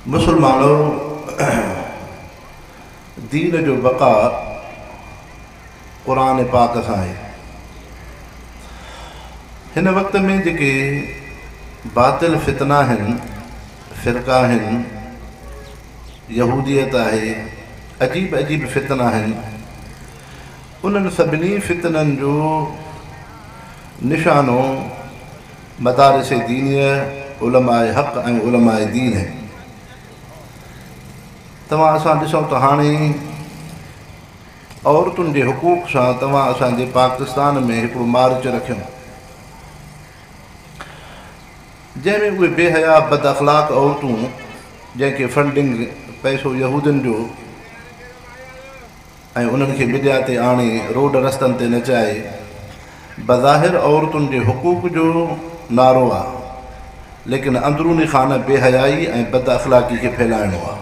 مسلمانو! دين جو بقا قرآن پاڪ سان آهي. هن وقت ۾ جيڪي باطل فتنا آهن، فرقا آهن، يهوديت آهي، عجيب عجيب فتنا آهن، انهن سڀني فتنن جو نشانو مدارس دينيه، علماء حق ۽ علماء دين آهن. توهان اسان ڏسون ته هاڻي عورتن جي حقوق سان توهان اسان جي پاڪستان ۾ هڪڙو مارچ رکيو، جنهن ۾ اهي بي حيا بد اخلاق عورتون جنهن کي فنڊنگ پئسو يهودين جو ۽ انهن کي ميڊيا تي آڻي روڊ رستن تي نچائي بظاهر عورتن جي حقوق جو نعرو آ ليڪن اندروني خانه بي حيائي ۽ بد اخلاقي کي ڦهلائڻو آ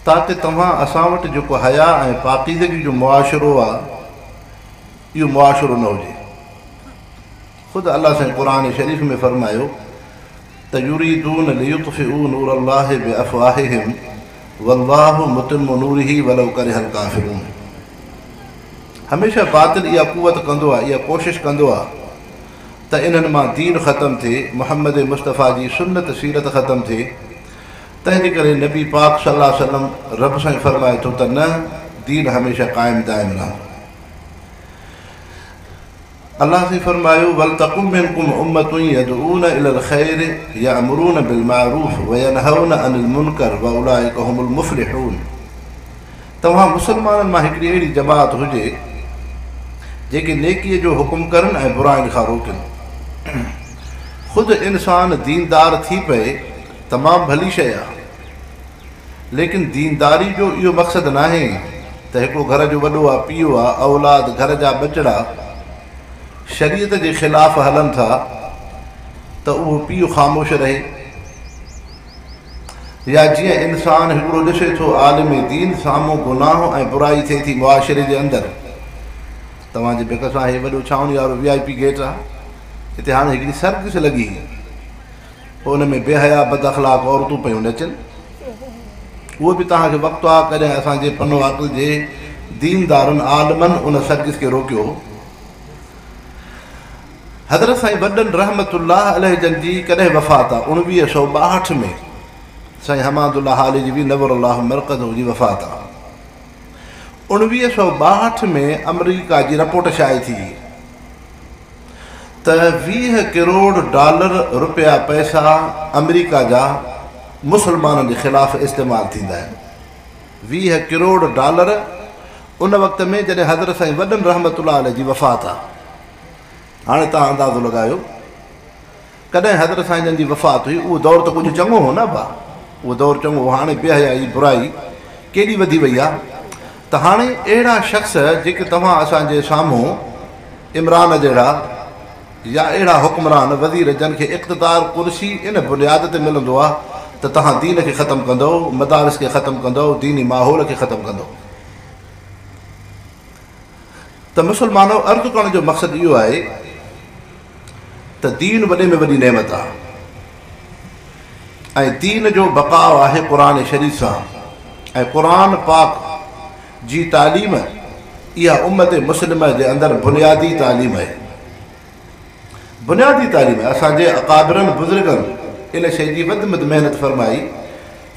تاڪه توهان اسان وٽ جيڪو حيا ۽ پاڪيزگي جو معاشرو آ اهو معاشرو نه هجي. خود الله سائين قرآن شريف ۾ فرمايو ته يريدون ليطفئوا نور الله بافواههم والله متم نوره ولو ڪره الڪافرون هميشه باطل اها قوت ڪندو آهي، اها ڪوشش ڪندو آهي ته انهن مان دين ختم ٿئي، محمد مصطفيٰ جي سنت سيرت ختم ٿئي، تنهن جي ڪري نبي پاڪ صلي الله عليه وسلم رب سائين فرمائي ٿو ته نه، دين هميشه قائم دائم رهندو. الله سائين فرمايو، ولتڪن منڪم امة يدعون الي الخير يامرون بالمعروف وينهون عن المنڪر واولئڪ هم المفلحون توهان مسلمانن مان هڪڙي اهڙي جماعت هجي جيڪي نيڪيء جو حڪم ڪرن ۽ براين کان روڪن. خود انسان ديندار ٿي پئي تمام ڀلي شيء آهي. ليڪن دينداري جو اهو مقصد ناهي ته هڪڙو گهر جو وڏو آ، پيء آ، اولاد، گهر جا ٻچڙا شريعت جي خلاف هلن ٿا ته اهو پيء خاموش رهي يا جيئن انسان هڪڙو ڏسي ٿو عالم دين سامهون گناهه ۽ برائي ٿئي ٿي معاشري جي اندر. توهان جي ڀڪ سان هي وڏو ڇانوڻي وارو وي آء پي گيٽ آ، هتي هاڻي هڪڙي سرڪس لڳي هئي. پوء ان ۾ بي حيا بد اخلاق عورتون پيون نچن. اهو به توهان کي وقت آ ڪڏهن اسان جي پنو عاقل جي ديندارن عالمن ان سرڪس کي روڪيو هو. حضرت سائين وڏن رحمة الله عليه جن جي ڪڏهن وفات آ؟ 1962 ۾ سائين حماد الله هاليجوي نور الله مرقده جي وفات آ. 1962 ۾ آمريڪا جي رپورٽ شايع ٿي. ته 20 ڪروڙ ڊالر رپيا پئسا آمريڪا جا مسلمانن جي خلاف استعمال ٿيندا آهن. 20 ڪروڙ ڊالر ان وقت ۾ جڏهن حضرت سائين وڏن رحمة الله عليه جي وفات آ. هاڻي توهان اندازو لڳايو ڪڏهن حضرت سائين جن جي وفات هئي، اهو دور ته ڪجهه چڱو هو نه ابا، اهو دور چڱو هو، هاڻي بي حيائي برائي ڪيڏي وڌي وئي آ ته هاڻي اهڙا شخص جيڪي توهان اسان جي سامهون عمران جهڙا يا اهڙا حڪمران وزير جن کي اقتدار ڪرسي ان بنياد تي ملندو آ ته توهان دين کي ختم ڪندؤ، مدارس کي ختم ڪندؤ، ديني ماحول کي ختم ڪندؤ. ته مسلمانو عرض ڪرڻ جو مقصد اهو آهي ته دين وڏي ۾ وڏي نعمت آ ۽ دين جو بقاء آهي قرآن شريف سان ۽ قرآن پاڪ جي تعليم اها امت مسلمه جي اندر بنيادي تعليم آهي. بنيادي تعليم آهي. اسان جي اڪابرن بزرگن ان شيء جي وڌ ۾ وڌ محنت فرمائي.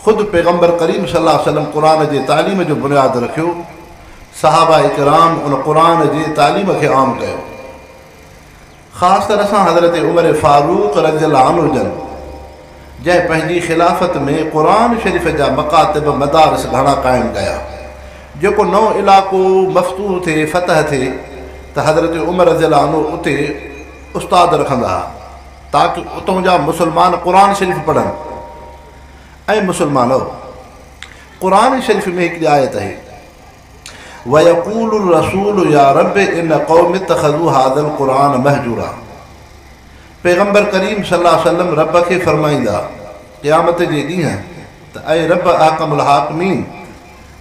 خود پيغمبر ڪريم صلي الله عليه وسلم قرآن جي تعليم جو بنياد رکيو. صحابه ڪرام ان قرآن جي تعليم کي عام ڪيو. خاص طرح سان حضرت عمر فاروق رضي الله عنه جن جنهن پنهنجي خلافت ۾ قرآن شريف جا مڪاتب مدارس گهڻا قائم ڪيا. جيڪو نئون علائقو مفتوح ٿئي، فتح ٿئي، ته حضرت عمر رضي الله عنه اتي استاد رکندا ها تاڪه اتون جا مسلمان قرآن شريف پڙهن. اي مسلمانؤ! قرآن شريف ۾ هڪڙي آيت آهي. ويقول الرسول يا رب ان قومي اتخذوا هذا القرآن مهجورا پيغمبر ڪريم صلي الله عليه وسلم رب کي فرمائيندا قيامت جي ڏينهن ته اي رب احڪم الحاڪمين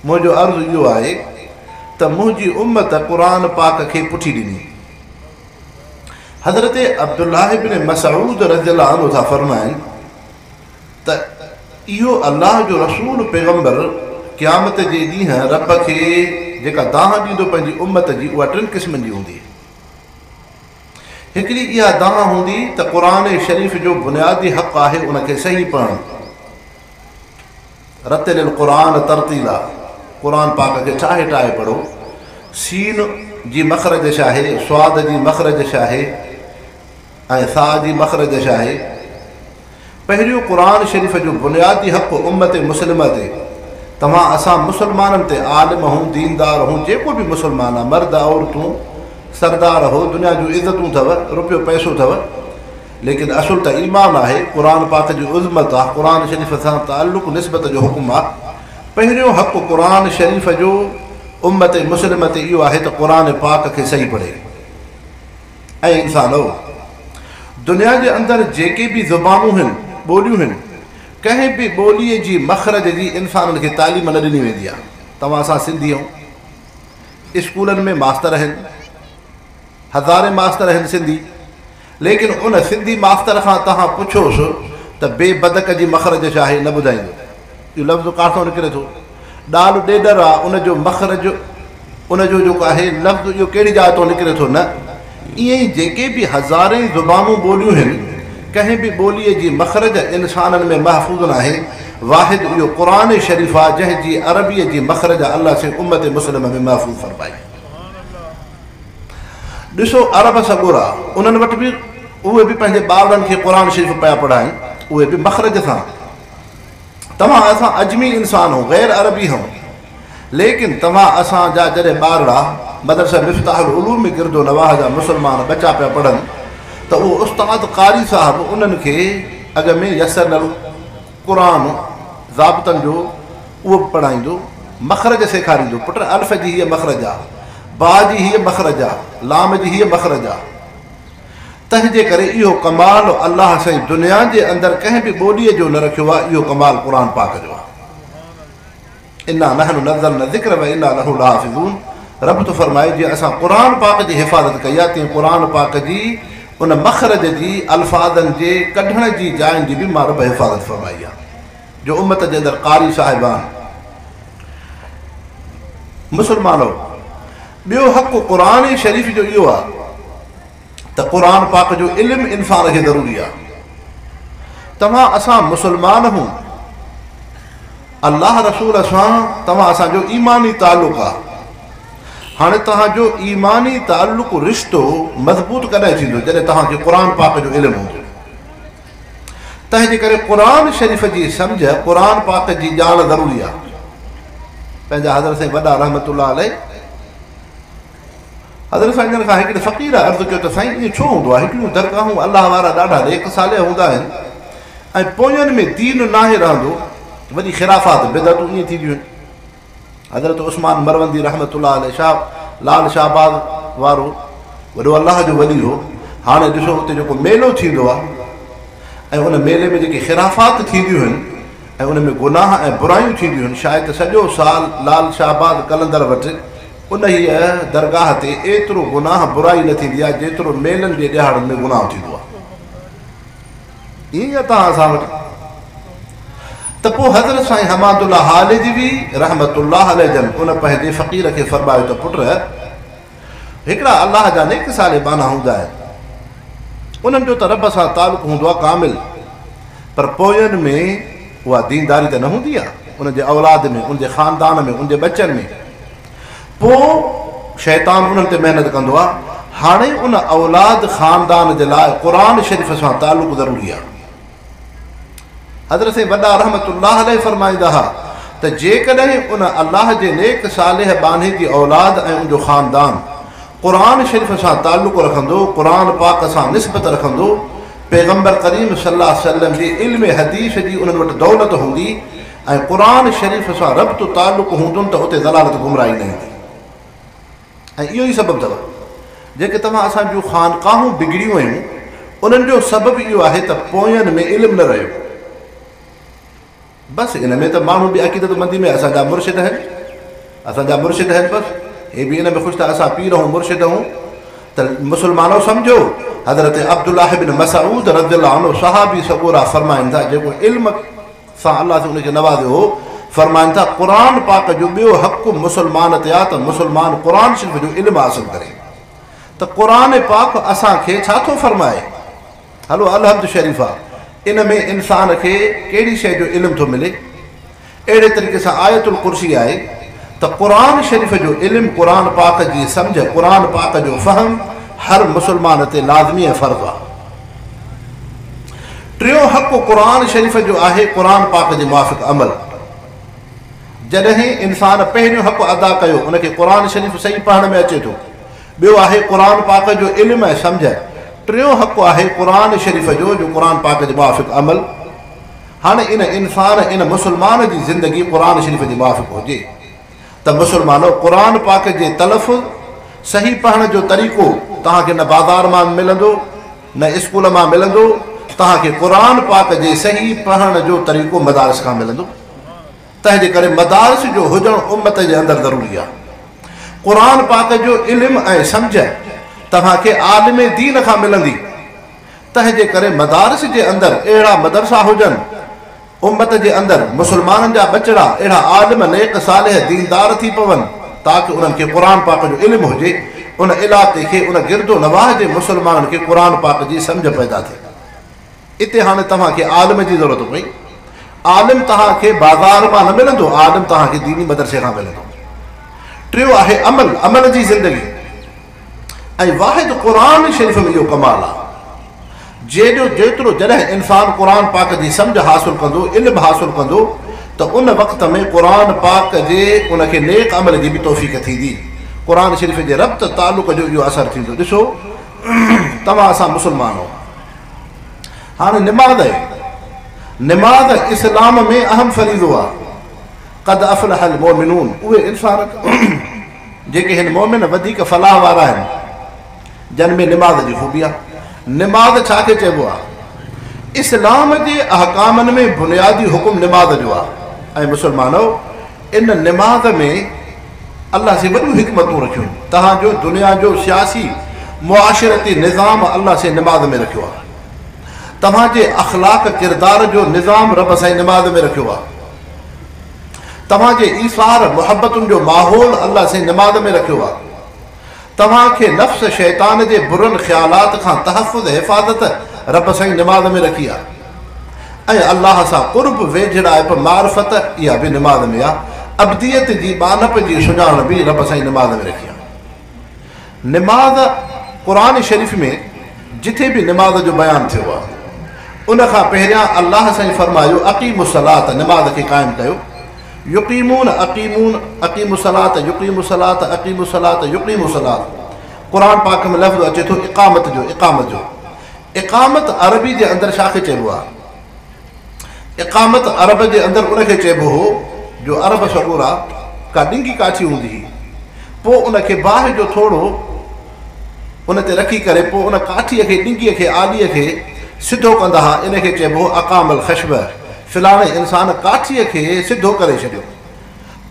منهنجو عرض اهو آهي ته منهنجي امت قرآن پاڪ کي پٺي ڏني. حضرت عبدالله بن مسعود رضي الله عنه ٿا فرمائن ته. اهو الله جو رسول پيغمبر قيامت جي ڏينهن رب کي جيڪا دانهن ڏيندو پنهنجي امت جي، اها ٽن قسمن جي هوندي. هڪڙي اها دانهن هوندي ته قرآن شريف جو بنيادي حق آهي ان کي صحيح پڙهڻ، رتل القرآن ترتيلا، قرآن پاڪ کي ٺاهي ٺاهي پڙهو، سين جي مخرج ڇا آهي، صاد جي مخرج ڇا آهي ۽ ثا جي مخرج ڇا آهي. پهريون قرآن شريف جو بنيادي حق امت مسلمه تي، توهان اسان مسلمانن تي، عالم هون، ديندار هون، جيڪو به مسلمان آ، مرد عورتون، سردار هو، دنيا جون عزتون اٿو، روپيو پئسو اٿو، ليڪن اصل ته ايمان آهي، قرآن پاڪ جي عظمت آ، قرآن شريف سان تعلق نسبت جو حڪم آ. پهريون حق قرآن شريف جو امت مسلمه تي اهو آهي ته قرآن پاڪ کي صحيح پڙهي. اي انسانؤ! دنيا جي اندر جيڪي به زبانون هن، ٻوليون هن، ڪنهن به ٻوليء جي مخرج جي انسانن کي تعليم نه ڏني ويندي آهي. توهان اسان سنڌي آهيون، اسڪولن ۾ ماستر آهن، هزارين ماستر آهن سنڌي، ليڪن ان سنڌي ماستر کان توهان پڇوس ته بي بدڪ جي مخرج ڇا آهي، نه ٻڌائيندو. اهو لفظ ڪاٿو نڪري ٿو؟ ڏال ڏيڏر آ، ان جو مخرج، ان جو جيڪو آهي لفظ، اهو ڪهڙي جاء تان نڪري ٿو؟ نه ائين ئي جيڪي به هزارين زبانون ٻوليون هن، ڪنهن به ٻوليء جي مخرج انسانن ۾ محفوظ ناهي، واحد اهو قرآن شريف آ جنهن جي عربيء جي مخرج الله سائين امت مسلمه ۾ محفوظ فرمائي. ڏسو عرب سڳورا، انهن وٽ به اهي به پنهنجي ٻارڙن کي قرآن شريف پيا پڙهائين، اهي به مخرج سان. توهان اسان عجمي انسان هون، غير عربي هون، ليڪن توهان اسان جا جڏهن ٻارڙا مدرسه مفتاح العلوم ۾ گرد و نواح جا مسلمان ٻچا پيا پڙهن ته اهو استاد قاري صاحب انهن کي اڳ ۾ يسرنا القرآن ضابطن جو اهو به پڙهائيندو، مخرج سيکاريندو، پٽ الف جي هيء مخرج آ، با جي هيء مخرج آ، لام جي هيء مخرج آ. تنهن جي ڪري اهو ڪمال الله سائين دنيا جي اندر ڪنهن به ٻوليء جو نه رکيو آهي، اهو ڪمال قرآن پاڪ جو آهي. انا نحن نزلنا الذڪر وانا له لحافظون رب ٿو فرمائي جيئن اسان قرآن پاڪ جي حفاظت ڪئي آهي تيئن قرآن پاڪ جي ان مخرج جي الفاظن جي ڪڍڻ جي جاين جي به مان رب حفاظت فرمائي آهي جو امت جي اندر قاري صاحبان مسلمانو ٻيو حق قرآن شريف جو اهو آهي ته قرآن پاڪ جو علم انسان کي ضروري آهي. توهان اسان مسلمان هون، الله رسول سان توهان اسان جو ايماني تعلق آهي. هاڻي توهان جو ايماني تعلق رشتو مضبوط ڪڏهن ٿيندو؟ جڏهن توهان کي قرآن پاڪ جو علم هوندو. تنهن جي ڪري قرآن شريف جي سمجهه، قرآن پاڪ جي ڄاڻ ضروري آهي. پنهنجا حضرت سائين وڏا رحمت الله عليه حضرت سائين جن کان هڪڙي فقير عرض ڪيو ته سائين ائين ڇو هوندو آهي؟ هڪڙيون درگاهون الله وارا ڏاڍا نيڪ صالح هوندا آهن ۽ پوين ۾ دين ناهي رهندو، وڏي خرافات بدعتون ائين ٿينديون آهن. حضرت عثمان مروندي رحمة الله عليه شاهه لال شهباز وارو وڏو الله جو ولي هو. هاڻي ڏسو اتي جيڪو ميلو ٿيندو آهي ۽ ان ميلي ۾ جيڪي خرافات ٿينديون آهن ۽ ان ۾ گناهه ۽ برايون ٿينديون آهن، شايد ته سڄو سال لال شهباز قلندر وٽ انهيء درگاهه تي ايترو گناهه برائي نه ٿيندي آهي جيترو ميلن جي ڏهاڙن ۾ گناهه ٿيندو آهي. ائين ئي آهي توهان اسان وٽ. ته پوء حضرت سائين حماد الله هاليجوي رحمة الله عليه جن ان پنهنجي فقير کي فرمايو ته پٽ! هڪڙا الله جا نيڪ صالح ٻانها هوندا آهن، انهن جو ته رب سان تعلق هوندو آهي ڪامل، پر پوين ۾ اها دينداري ته نه هوندي آهي، انهن جي اولاد ۾، ان جي خاندان ۾، ان جي ٻچن ۾. پوء شيطان انهن تي محنت ڪندو آهي. هاڻي ان اولاد خاندان جي لاء قرآن شريف سان تعلق ضروري آهي. حضرت سائين وڏا رحمة الله عليه فرمائيندا ها ته جيڪڏهن ان الله جي نيڪ صالح ٻانهي جي اولاد ۽ ان جو خاندان قرآن شريف سان تعلق رکندو، قرآن پاڪ سان نسبت رکندو، پيغمبر ڪريم صلي الله عليه وسلم جي علم حديث جي انهن وٽ دولت هوندي ۽ قرآن شريف سان ربط تعلق هوندن ته اتي ضلالت گمراهي نه ايندي. ۽ اهو ئي سبب اٿو جيڪي توهان اسان جون خانقاهون بگڙيون ويون انهن جو سبب اهو آهي ته پوين ۾ علم نه رهيو. بس ان ۾ ته ماڻهو به عقيدت مندي ۾ اسان جا مرشد آهن اسان جا مرشد آهن بس هي به ان ۾ خوش ته اسان پير هون مرشد هون ته مسلمانو سمجهو حضرت عبدالله بن مسعود رضي الله عنه صحابي سڳورا فرمائن ٿا جيڪو علم سان الله سائين ان کي نوازيو هو. فرمائن ٿا، قرآن پاڪ جو ٻيو حق مسلمان تي آ ته مسلمان قرآن شريف جو علم حاصل ڪري. ته قرآن پاڪ اسان کي ڇا ٿو فرمائي؟ هلو الحمد شريف آ، ان ۾ انسان کي ڪهڙي شيء جو علم ٿو ملي؟ اهڙي طريقي سان آيت الڪرسي آهي ته قرآن شريف جو علم، قرآن پاڪ جي سمجهه، قرآن پاڪ جو فهم هر مسلمان تي لازمي ۽ فرض آ. ٽيون حق قرآن شريف جو آهي قرآن پاڪ جي موافق عمل. جڏهن انسان پهريون حق ادا ڪيو ان کي قرآن شريف صحيح پڙهڻ ۾ اچي ٿو. ٻيو آهي قرآن پاڪ جو علم ۽ سمجهه. ٽيون حق آهي قرآن شريف جو جو قرآن پاڪ جي موافق عمل. هاڻي ان انسان ان مسلمان جي زندگي قرآن شريف جي موافق هجي ته مسلمانو قرآن پاڪ جي تلفظ صحيح پڙهڻ جو طريقو توهان کي نه بازار مان ملندو نه اسڪول مان ملندو، توهان کي قرآن پاڪ جي صحيح پڙهڻ جو طريقو مدارس کان ملندو. تنهن جي ڪري مدارس جو هجڻ امت جي اندر ضروري آهي. قرآن پاڪ جو علم ۽ سمجهه توهان کي عالم دين کان ملندي. تنهن جي ڪري مدارس جي اندر اهڙا مدرسا هجن، امت جي اندر مسلمانن جا ٻچڙا اهڙا عالم نيڪ صالح ديندار ٿي پون تاڪه انهن کي قرآن پاڪ جو علم هجي، ان علائقي کي ان گرد و نواح جي مسلمانن کي قرآن پاڪ جي سمجهه پيدا ٿئي. اتي هاڻي توهان کي عالم جي ضرورت پئي. عالم توهان کي بازار مان نه ملندو، عالم توهان کي ديني مدرسي کان ملندو. ٽيون آهي عمل، عمل جي زندگي. ۽ واحد قرآن شريف ۾ اهو ڪمال آهي. جيڏو جيترو جڏهن انسان قرآن پاڪ جي سمجهه حاصل ڪندو، علم حاصل ڪندو ته ان وقت ۾ قرآن پاڪ جي ان کي نيڪ عمل جي به توفيق ٿيندي. قرآن شريف جي ربط تعلق جو اهو اثر ٿيندو. ڏسو توهان اسان مسلمان آهيون. هاڻي نماز آهي. نماز اسلام ۾ اهم فريضو آهي. قد افلح المؤمنون اهي انسان جيڪي هن مؤمن وڌيڪ فلاح وارا آهن جن ۾ نماز جي خوبي آهي. نماز ڇا کي چئبو آهي؟ اسلام جي احڪامن ۾ بنيادي حڪم نماز جو آهي ۽ مسلمانو ان نماز ۾ الله سائين وڏيون حڪمتون رکيون. توهان جو دنيا جو سياسي معاشرتي نظام الله سائين نماز ۾ رکيو آهي. توهان جي اخلاق ڪردار جو نظام رب سائين نماز ۾ رکيو آهي. توهان جي ايثار محبتن جو ماحول الله سائين نماز ۾ رکيو آهي. توهان کي نفس شيطان جي برن خيالات کان تحفظ حفاظت رب سائين نماز ۾ رکي آهي. ۽ الله سان قرب ويجهڙائپ معرفت اها به نماز ۾ آهي. عبديت جي ٻانهپ جي سڃاڻ به رب سائين نماز ۾ رکي آهي. نماز قرآن شريف ۾ جٿي به نماز جو بيان ٿيو آهي ان کان پهريان الله سائين فرمايو اقيموا الصلاة نماز کي قائم ڪيو. يقيمون اقيمون اقيموا الصلاة يقيموا الصلاة اقيموا الصلاة يقيموا الصلاة قرآن پاڪ ۾ لفظ اچي ٿو اقامت جو اقامت جو. اقامت عربي جي اندر ڇا کي چئبو آهي؟ اقامت عرب جي اندر ان کي چئبو هو جو عرب سڳورا ڪا ڏنگي ڪاٺي هوندي هئي پوء ان کي باهه جو ٿورو ان تي رکي ڪري پوء ان ڪاٺيء کي ڏنگيء کي آليء کي سڌو ڪندا ها ان کي چئبو هو اقام الخشبه فلاڻي انسان ڪاٺيء کي سڌو ڪري ڇڏيو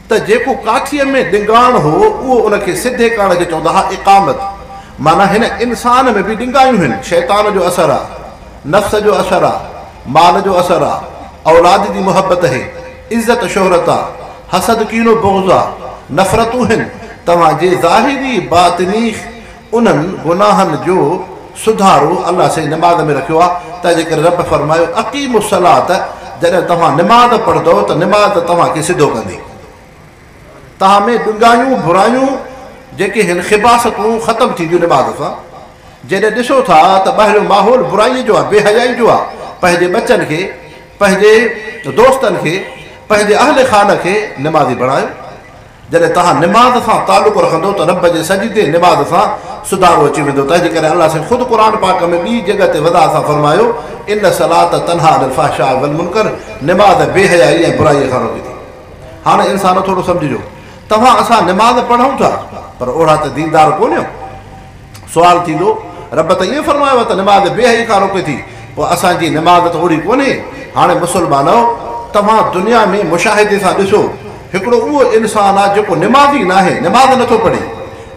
ته جيڪو ڪاٺيء ۾ ڏنگاڻ هو اهو ان کي سڌي ڪرڻ کي چوندا ها اقامت معنيٰ هن انسان ۾ به ڏنگايون هن، شيطان جو اثر آ، نفس جو اثر آ، مال جو اثر آ، اولاد جي محبت هي، عزت شهرت آ، حسد ڪينو بغض آ، نفرتون هن، توهان جي ظاهري باطني انهن گناهن جو سڌارو الله سائين نماز ۾ رکيو آ، تنهن جي ڪري رب فرمايو اقيموا الصلاة جڏهن توهان نماز پڙهندؤ ته نماز توهان کي سڌو ڪندي. توهان ۾ ڏنگايون برايون جيڪي هن خباثتون ختم ٿينديون نماز سان. جڏهن ڏسو ٿا ته ٻاهريون ماحول برائي جو آ، بي حيائي جو آ، پنهنجي ٻچن کي، پنهنجي دوستن کي، پنهنجي اهل خانه کي نمازي بڻايو. جڏهن توهان نماز سان تعلق رکندو ته رب جي سجدي نماز سان سڌارو اچي ويندو. تنهن جي ڪري الله سائين خود قرآن پاڪ ۾ ٻي جڳهه تي وضاحت سان فرمايو، ان الصلاة تنهي عن الفحشاء والمنڪر نماز بي حيائي ۽ برائي کان روڪي ٿي. هاڻي انسانو ٿورو سمجهجو، توهان اسان نماز پڙهون ٿا پر اوڙا ته ديندار ڪونهيو. سوال ٿيندو، رب ته ائين فرمايو آهي ته نماز بي حيائي کان روڪي ٿي، پوء اسان جي نماز ته اوڙي ڪونهي. هاڻي مسلمانؤ! توهان دنيا ۾ مشاهدي سان ڏسو، هڪڙو اهو انسان آهي جيڪو نمازي ناهي، نماز نٿو پڙهي،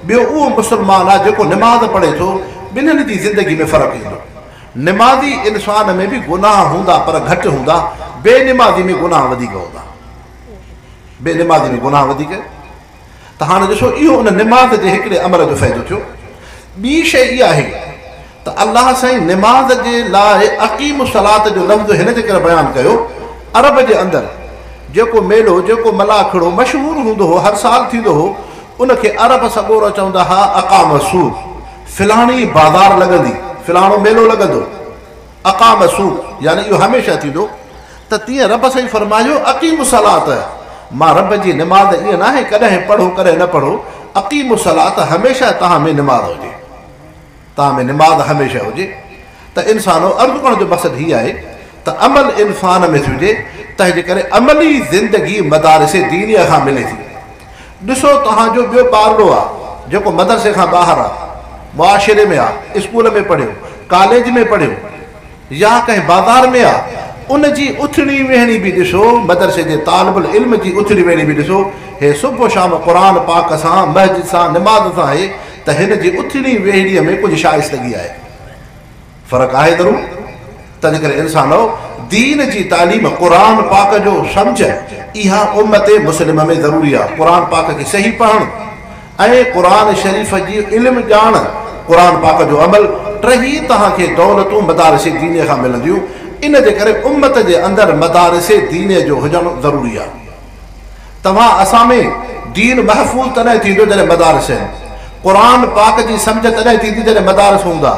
ٻيو اهو مسلمان آهي جيڪو نماز پڙهي ٿو، ٻنهن جي زندگي ۾ فرق ايندو. نمازي انسان ۾ به گناهه هوندا پر گهٽ هوندا، بينمازي ۾ گناهه وڌيڪ هوندا. بينمازي ۾ گناهه وڌيڪ. ته هاڻي ڏسو اهو ان نماز جي هڪڙي عمل جو فائدو ٿيو. ٻي شيء اها آهي ته الله سائين نماز جي لاء اقيموا الصلاة جو لفظ هن جي ڪري بيان ڪيو، عرب جي اندر جيڪو ميلو، جيڪو ملاکڙو مشهور هوندو هو، هر سال ٿيندو هو، ان کي عرب سڳورا چوندا ها اقام السوق، فلاڻي بازار لڳندي، فلاڻو ميلو لڳندو، اقام السوق يعني اهو هميشه ٿيندو. ته تيئن رب سائين فرمايو اقيموا الصلاة، مان رب جي نماز ائين ناهي ڪڏهن پڙهو ڪڏهن نه پڙهو، اقيموا الصلاة هميشه توهان ۾ نماز هجي، توهان ۾ نماز هميشه هجي. ته انسانو عرض ڪرڻ جو مقصد هي آهي ته عمل انسان ۾ هجي، تنهن جي ڪري عملي زندگي مدارس دينيه کان ملي ٿي. ڏسو توهان جو ٻيو ٻارڙو آ جيڪو مدرسي کان ٻاهر آ، معاشري ۾ آ، اسڪول ۾ پڙهيو، ڪاليج ۾ پڙهيو يا ڪنهن بازار ۾ آ، ان جي اٿڻي ويهڻي به ڏسو، مدرسي جي طالب العلم جي اٿڻي ويهڻي به ڏسو، هي صبح شام قرآن پاڪ سان، مسجد سان، نماز سان آهي ته هن جي اٿڻي ويهڻيء ۾ ڪجهه شائستگي آهي. فرق آهي ضرور. تنهن ڪري انسانؤ! دين جي تعليم، قرآن پاڪ جو سمجهه، اها امت مسلمه ۾ ضروري آهي. قرآن پاڪ کي صحيح پڙهڻ ۽ قرآن شريف جي علم ڄاڻ، قرآن پاڪ جو عمل، ٽيئي توهان کي دولتون مدارس دينيء کان ملنديون. ان جي ڪري امت جي اندر مدارس دينيء جو هجڻ ضروري آهي. توهان اسان ۾ دين محفوظ تڏهن ٿيندو جڏهن مدارس آهن. قرآن پاڪ جي سمجهه تڏهن ٿيندي جڏهن مدارس هوندا.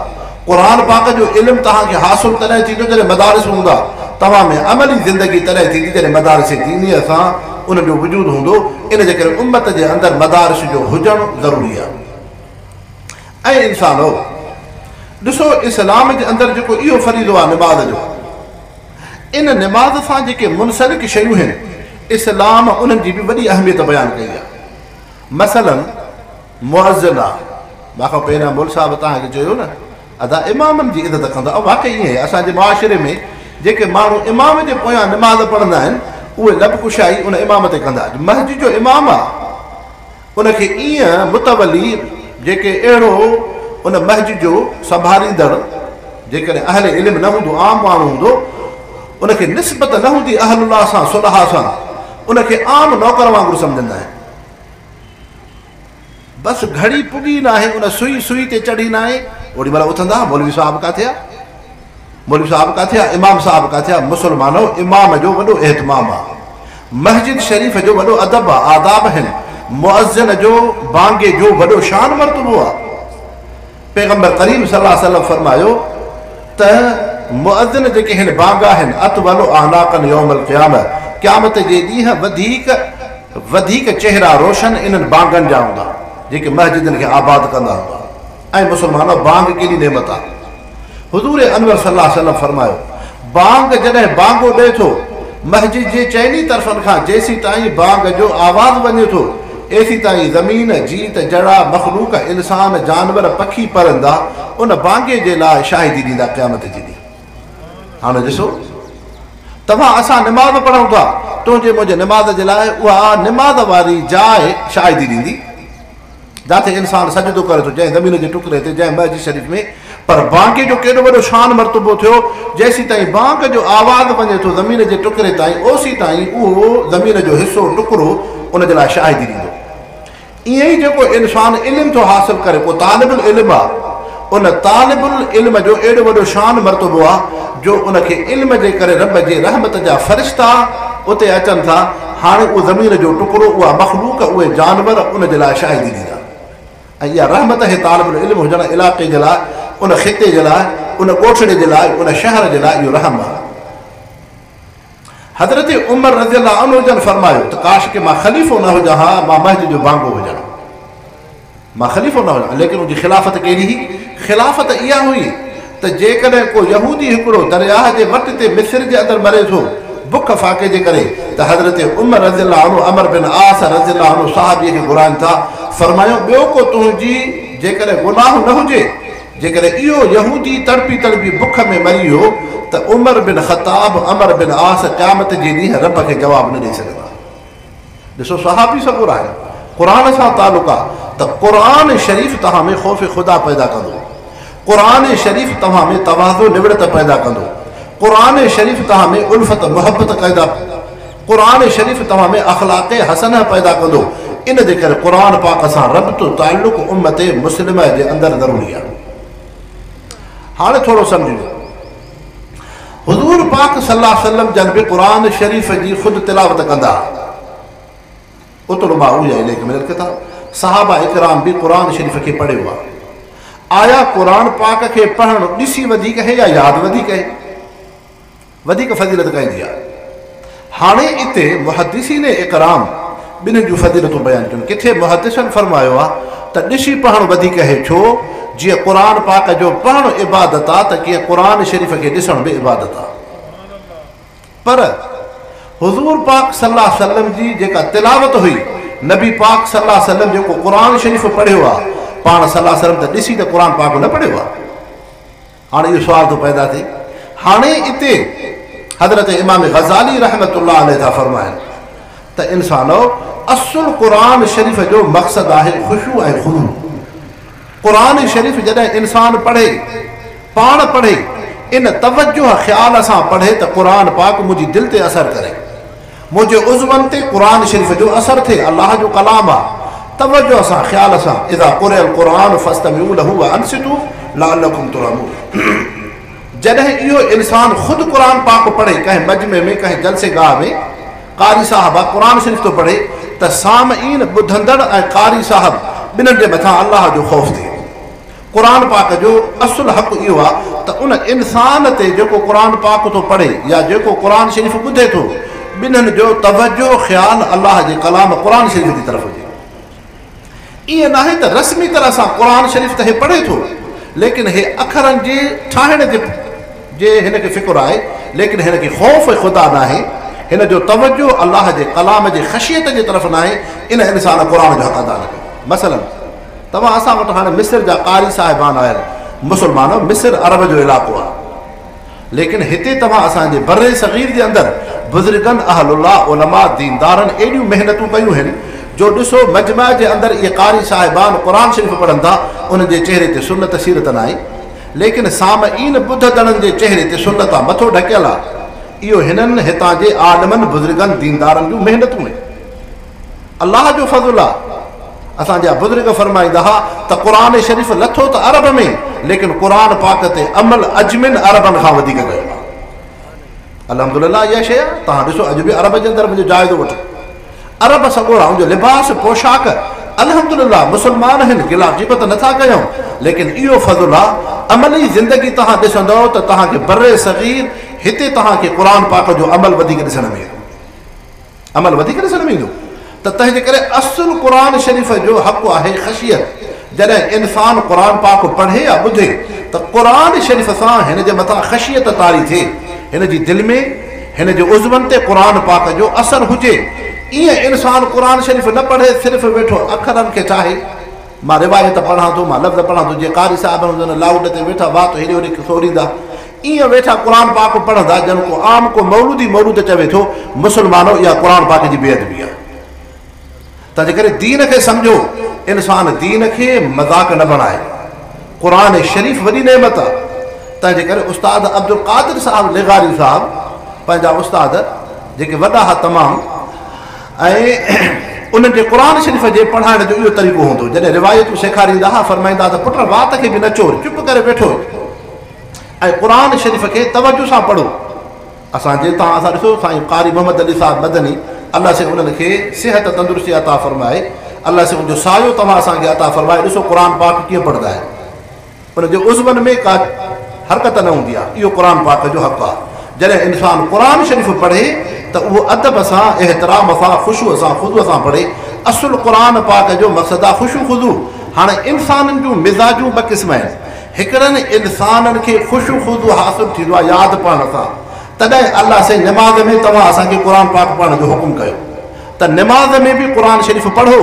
قرآن پاڪ جو علم توهان کي حاصل تڏهن ٿيندو جڏهن مدارس هوندا. توهان ۾ عملي زندگي تڏهن ٿيندي جڏهن مدارس دينيء سان ان جو وجود هوندو. ان جي ڪري امت جي اندر مدارس جو هجڻ ضروري آهي. اي انسانو! ڏسو اسلام جي اندر جيڪو اهو فريضو آهي نماز جو، ان نماز سان جيڪي منسلڪ شيون هن، اسلام انهن جي به وڏي اهميت بيان ڪئي آهي. مثلاً مؤذن آ، مان کان پهريان مول صاحب توهان کي چيو نه ادا امامن جي عزت ڪندا ۽ واقعي ائين آهي اسان جي معاشري ۾ جيڪي ماڻهو امام جي پويان نماز پڙهندا آهن اهي لب ڪشائي ان امام تي ڪندا. مسجد جو امام آ ان کي ائين متولي جيڪي اهڙو ان مسجد جو سنڀاليندڙ جيڪڏهن اهل علم نه هوندو عام ماڻهو هوندو ان کي نسبت نه هوندي اهل الله سان صلحا سان ان کي عام نوڪر وانگر سمجهندا آهن. بس گهڙي پڳي ناهي ان سوئي سوئي تي چڙهي ناهي اوڏي مهل اٿندا مولوي صاحب ڪاٿي آ مولوي صاحب ڪاٿي آ امام صاحب ڪاٿي آ. مسلمانو امام جو وڏو اهتمام آ، مسجد شريف جو وڏو ادب آ، آداب آهن، مؤذن جو بانگي جو وڏو شان مرتبو آ. پيغمبر ڪريم صلي الله عليه وسلم فرمايو ته مؤذن جيڪي هن بانگ آهن اطول اعناقا يوم القيامه، قيامت جي ڏينهن وڌيڪ وڌيڪ چهرا روشن انهن بانگن جا هوندا جيڪي مسجدن کي آباد ڪندا هوندا. ۽ مسلمانو بانگ ڪيڏي نعمت آ. حضور انور صلي الله عليه وسلم فرمايو بانگ جڏهن بانگو ڏئي ٿو مسجد جي چئني طرفن کان جيسيتائين بانگ جو آواز وڃي ٿو ايسيتائين زمين، جيت، جڙا، مخلوق، انسان، جانور، پکي، پرندا ان بانگي جي لاء شاهدي ڏيندا قيامت جي ڏينهن. هاڻي ڏسو توهان اسان نماز پڙهون ٿا تنهنجي منهنجي نماز جي لاء اها نماز واري جاء شاهدي ڏيندي جاٿي انسان سجدو ڪري ٿو جنهن زمين جي ٽڪري تي جنهن مسجد شريف ۾. پر بانگي جو ڪيڏو وڏو شان مرتبو ٿيو، جيسيتائين بانگ جو آواز وڃي ٿو زمين جي ٽڪري تائين اوسيتائين اهو زمين جو حصو ٽڪرو ان جي لاء شاهدي ڏيندو. ائين ئي جيڪو انسان علم ٿو حاصل ڪري ڪو طالب العلم آ، ان طالب العلم جو ايڏو وڏو شان مرتبو آ جو ان کي علم جي ڪري رب جي رحمت جا فرشتا اتي اچن ٿا. هاڻي اهو زمين جو ٽڪرو، اها مخلوق، اهي جانور ان جي لاء شاهدي ڏيندا. ۽ اها رحمت هي طالب العلم هجڻ علائقي جي لاء، ان خطي جي لاء، ان ڳوٺڙي جي لاء، ان شهر جي لاء اهو رحم آهي. حضرت عمر رضي الله عنه جن فرمايو ته ڪاش ڪي مان خليفو نه هجان ها، مان مسجد جو بانگو هجان ها. مان خليفو نه هجان، ليڪن ان جي خلافت ڪهڙي هئي؟ خلافت اها هئي ته جيڪڏهن ڪو يهودي هڪڙو درياهه جي وٽ تي مصر جي اندر مري ٿو بک فاقي جي ڪري ته حضرت عمر رضي الله عنه عمرو بن عاص رضي الله عنه صحابي کي گهرائن ٿا، فرمايو ٻيو ڪو تنهنجي جيڪڏهن گناهه نه هجي، جيڪڏهن اهو يهودي تڙپي تڙپي بک ۾ مري ويو ته عمر بن خطاب عمرو بن عاص قيامت جي ڏينهن رب کي جواب نه ڏئي سگهندا. ڏسو صحابي سڳورا آهن، قرآن سان تعلق آ ته قرآن شريف توهان ۾ خوف خدا پيدا ڪندو، قرآن شريف توهان ۾ تواضع نوڙت پيدا ڪندو، क़ुर शरीफ़ तव्हां में उल्फ़त मुहबत पैदा, क़ुर शरीफ़ तव्हां में अख़लाक़ हसन पैदा कंदो। इन जे करे क़ुर पाक सां रब्त तालुक़ उम्मत मुस्लिम जे अंदरि ज़रूरी आहे। हाणे थोरो सम्झो, हुज़ूर पाक सल्लल्लाहु अलैहि वसल्लम जन बि क़ुर शरीफ़ जी ख़ुदि तिलावत कंदा, उतरो मां उहा इलेक मिनल किताब। सहाबा इकराम बि क़ुर शरीफ़ खे पढ़ियो आहे। आया क़ुर पाक खे पढ़णु ॾिसी वधीक आहे या यादि वधीक आहे? वधीक फ़ज़ीलत कंहिंजी आहे? हाणे हिते मुहद्दिसीन इकराम ॿिन्हिनि जूं फ़ज़ीलतूं बयानु कयूं। किथे मुहद्दिसनि फ़रमायो आहे त ॾिसी पढ़णु वधीक आहे, छो जीअं क़ुर पाक जो पढ़णु इबादत आहे त कीअं क़ुर शरीफ़ खे ॾिसणु बि इबादत आहे। पर हुज़ूर पाक सल्लल्लाहु अलैहि वसल्लम जी जेका तिलावत हुई, नबी पाक सल्लल्लाहु अलैहि वसल्लम जेको क़ुर शरीफ़ पढ़ियो आहे, पाण सल्लल्लाहु अलैहि वसल्लम त ॾिसी त क़ुर पाक न पढ़ियो आहे। हाणे इहो सुवाल थो पैदा थिए। हाणे हिते हज़रत इमाम गज़ाली रहमतुल्लाह अलैह था फ़रमाइनि त इंसानो, असुल क़ुर शरीफ़ जो मक़सदु आहे ख़ुशू ऐं ख़ुदू। क़ुर शरीफ़ जॾहिं इंसान पढ़े, पाण पढ़े, इन तवजो ख़्याल सां पढ़े त क़ुर पाक मुंहिंजी दिलि ते असरु करे, मुंहिंजे उज़्वनि ते क़ुर शरीफ़ जो असरु थिए। अलाह जो कलाम आहे, तवजो सां ख़्याल सां। इज़ा क़ुरिअल क़ुरान फस्तमिऊ लहू व अनसितू लअल्लकुम तुरहमून। जॾहिं इहो इंसान ख़ुदि क़ुर पाक पढ़े, कंहिं मजमे में, कंहिं जलसे गाह में कारी साहब क़ुर शरीफ़ थो पढ़े त सामईन ॿुधंदड़ ऐं कारी साहब ॿिन्हिनि जे मथां अलाह जो ख़ौफ़ थिए। क़ुर पाक जो असुलु हक़ इहो आहे त उन इंसान ते जेको क़ुर पाक थो पढ़े या जेको क़ुर शरीफ़ ॿुधे थो, ॿिन्हिनि जो तवजो ख़्यालु अलाह जे कलाम क़ुर शरीफ़ जी तरफ़ हुजे। ईअं न आहे त रस्मी तरह सां क़ुर शरीफ़ त हे पढ़े थो, लेकिन हे अखरनि जे ठाहिण जे हिनखे फ़िक्र आहे, लेकिन हिनखे ख़ौफ़ ख़ुदा न आहे, हिन जो तवजो अलाह जे कलाम जे ख़शियत जे तरफ़ न आहे। इन इंसान क़ुर जो हक़ अदा न कयो। मसलन तव्हां असां वटि हाणे मिस्र जा कारी साहिबान आहिनि, मुसलमान, मिस्र अरब जो इलाइक़ो आहे, लेकिन हिते तव्हां असांजे बर्रे सगीर जे अंदरि बुज़ुर्गनि, अहलुल्लाह, उलमा, दीनदारनि एॾियूं महिनतूं कयूं आहिनि जो ॾिसो मजमा जे अंदरि इहे कारी साहिबान क़ुर शरीफ़ पढ़नि था, उन्हनि जे चेहरे ते सुन्नत सीरत न आहे, लेकिन सामईन ॿुधंदड़नि जे चेहरे ते सुन्नत आहे, मथो ढकियल आहे। इहो हिननि हितां जे आलमनि, बुज़ुर्गनि, दीनदारनि जूं महिनतूं आहिनि। अलाह जो फ़ज़ुल आहे। असांजा बुज़ुर्ग फ़रमाईंदा हुआ त क़ुर शरीफ़ लथो त अरब में, लेकिन क़ुर पाक ते अमल अजमिन अरबनि खां वधीक कयो आहे। अल्हम्दुलिल्लाह इहा शइ आहे। तव्हां ॾिसो अॼु बि अरब जे अंदरि मुंहिंजो जाइज़ो वठो, अरब सॻोरा उनजो लिबास पोशाक अल्हम्दुलिल्लाह मुसलमान आहिनि, गिला गिबत नथा कयूं, लेकिन इहो फ़ज़ुल आहे। अमली ज़िंदगी तव्हां ॾिसंदव त तव्हांखे बर्रे सगीर हिते तव्हांखे क़ुर पाक जो अमल वधीक ॾिसण में ईंदो, अमल वधीक ॾिसण में ईंदो। त तंहिंजे करे असुलु क़ुर शरीफ़ जो हक़ आहे ख़शियत। जॾहिं इंसान क़ुर पाक पढ़े या ॿुधे त क़ुर शरीफ़ सां हिन जे मथां ख़शियत तारी थिए, हिन जी दिलि में, हिन जे उज़्वनि ते क़ुर पाक जो असरु हुजे। ईअं इंसान क़ुर शरीफ़ न पढ़े, सिर्फ़ु वेठो अखरनि खे चाहे। मां रिवायत पढ़ां थो, मां लफ़्ज़ पढ़ां थो, जीअं कारी साहिब हूंदा लाउड ते वेठा वात हेॾे होॾे सोरींदा, ईअं वेठा क़ुर पाक पढ़ंदा ॼण को आम को मौलूदी मौलूद चवे थो। मुसलमानो, इहा क़ुर पाक जी बेअदबी आहे। तंहिंजे करे दीन खे सम्झो, इंसान दीन खे मज़ाक न बणाए। क़ुर शरीफ़ वॾी नेमत आहे। तंहिंजे करे उस्ताद अब्दुल क़ादिर साहिब लिगारी साहिब पंहिंजा उस्ताद जेके वॾा हुआ तमामु, ऐं उन्हनि जे क़ुर शरीफ़ जे पढ़ाइण जो इहो तरीक़ो हूंदो। जॾहिं रिवायतूं सेखारींदा हुआ, फ़रमाईंदा त पुट वात खे बि न चोर, चुप करे वेठो ऐं क़ुर शरीफ़ खे तवजो सां पढ़ो। असांजे तव्हां असां ॾिसो साईं कारी मोहम्मद अली साहिब मदनी, अलाह साईं उन्हनि खे सिहत तंदुरुस्ती अता फ़रमाए, अलाह साईं उनजो सायो तव्हां असांखे अता फ़रमाए। ॾिसो क़ुर पाक कीअं पढ़ंदा आहिनि, उनजे उज़्वनि में का हरकत न हूंदी आहे। इहो क़ुर पाक जो हक़ आहे। जॾहिं इंसान क़ुर शरीफ़ पढ़े त उहो अदब सां, एतिराम सां, ख़ुशूअ सां, ख़ुदूअ सां पढ़े। असुलु क़ुर पाक जो मक़सदु आहे ख़ुशू ख़ुदू। हाणे इंसाननि जूं मिज़ाजूं ॿ क़िस्म आहिनि। हिकिड़नि इंसाननि खे ख़ुशू ख़ुदू हासिलु थींदो आहे यादि पढ़ण सां, तॾहिं अलाह साईं नमाज़ में तव्हां असांखे क़ुर पाक पढ़ण जो हुकुम कयो त नमाज़ में बि क़ुर शरीफ़ पढ़ो।